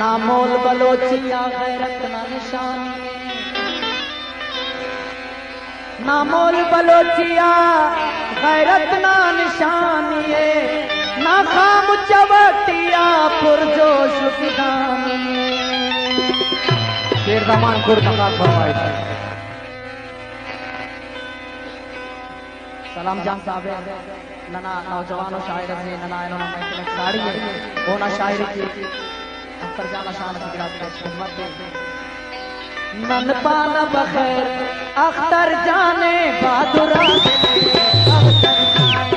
نامول بلوچی ءِ غیرت نا نشانی اے۔ نامول بلوچی ءِ غیرت نا نشانی اے۔ ناخام چوٹی ءِ پرجوش فدانی اے۔ شیر زمان کرد ءِ خاص فرمائش۔ سلام جان صاحب، ننا نوجوان و شاعر ازیں، ننا اینو نا محفل ساڑی اے، اونا شاعری کہ اختر جان ءِ شان ءَ گڑا پیش خدمت اے۔ نن پانہ بخیر اختر جان ءِ بہادرا دلے، اختر جان،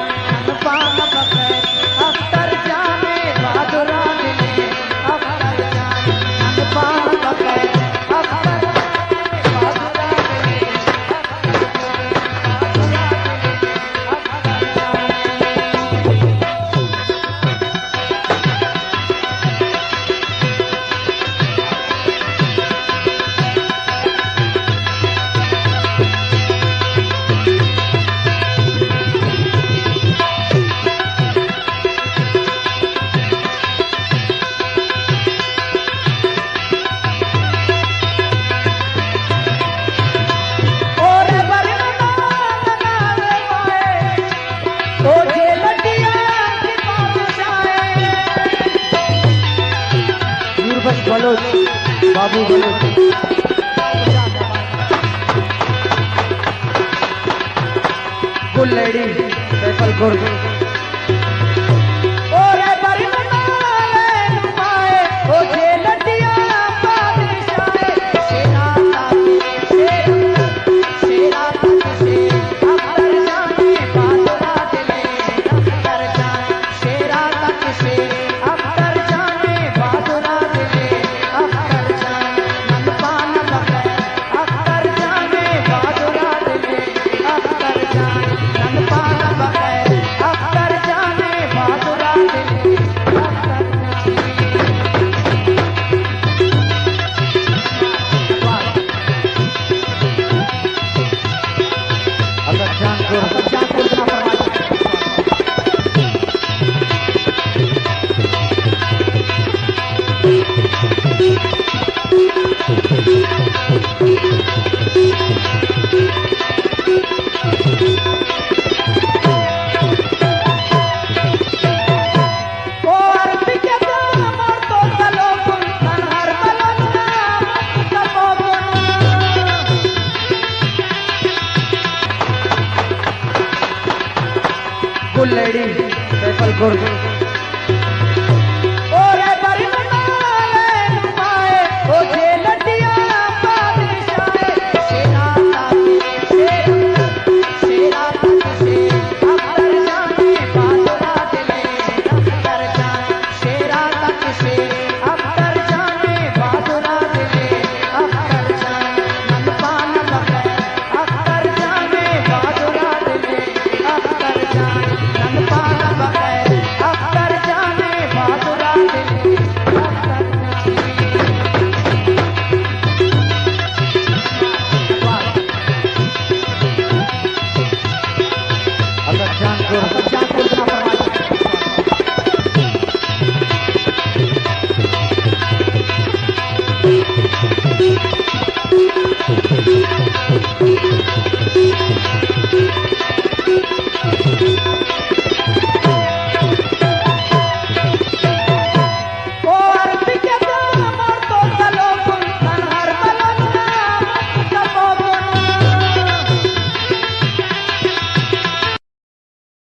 نن پانہ بخیر اختر جان ءِ بہادرا دلے، اختر جان، نن پانہ بخیر اختر جان ءِ بہادرا دلے۔ نوربخش بلوچ، بابو بلوچ۔ گل لیڈی، فیصل کرد۔ گل لیڈی، فیصل کرد۔